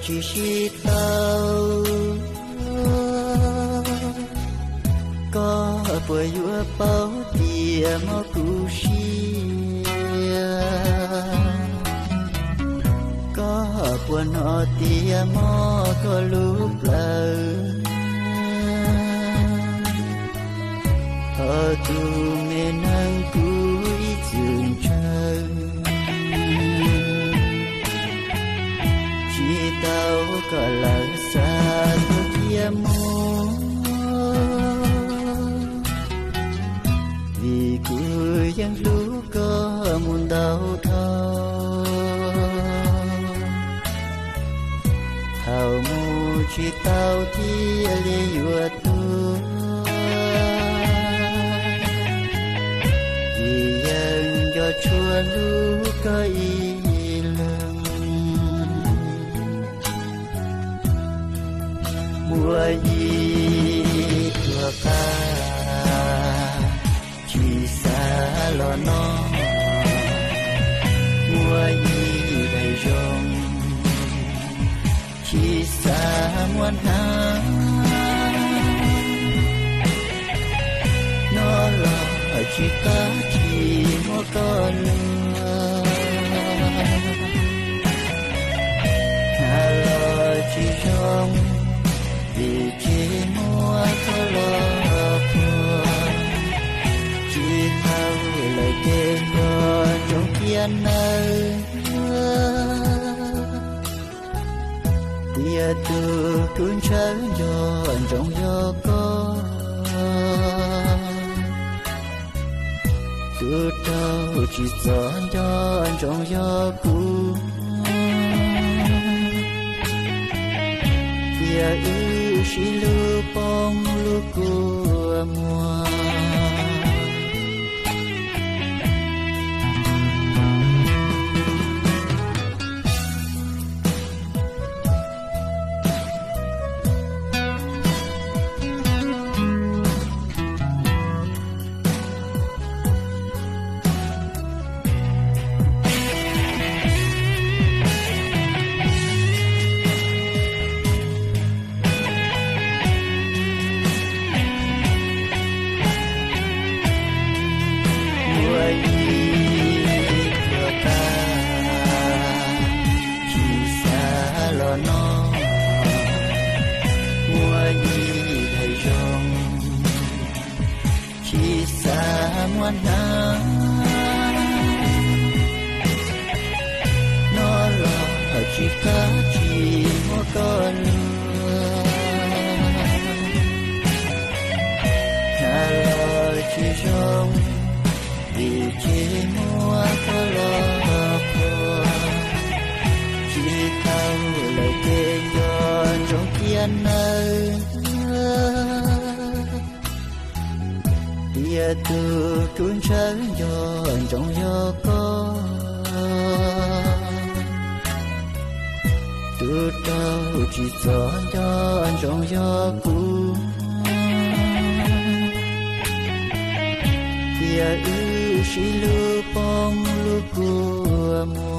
Tsis sib tau, koj puas yuav paub tias mob kuv siab? Koj puas hnov tias mob koj lub plawv? Ho tus me neeg kuv ib txwm ntshaw, tsis tau kom lawv xa tuaj thiab mus, vim kuv yeej hlub koj mus ntau dhau. Thaum mus tsis tau thiaj li yuav tuag, vim yeej nco tshua hlub koj ib leeg. Muaj ib pluag qab tsis xav los noj, muaj ib daim zoo tsis xav muab hnav. Noj los tsis qab tsis muab koj luag, hnav los tsis zoo vim tsis muab koj los qhuas. Tsis tau lawm ces nco ntsoov cia nawb, tias tus kuv ntshaw nco ntsoov yog koj. Tus raug tsis txog nco ntsoov yog kuv, cia wb sib hlub poob lub kua muag. Muaj ib pluag qab tsis xav los noj, muaj ib daim zoo tsis xav muab hnav. Noj los tsis qab tsis muab koj luag, hnav los tsis zoo vim tsis muab koj los qhuas. Tsis tau lawm ces nco ntsoov cia nawb, tias tus kuv ntshaw nco ntsoov yog koj. Tus raug tsis txog nco ntsoov yog kuv, cia wb sib hlub poob lub kua muag.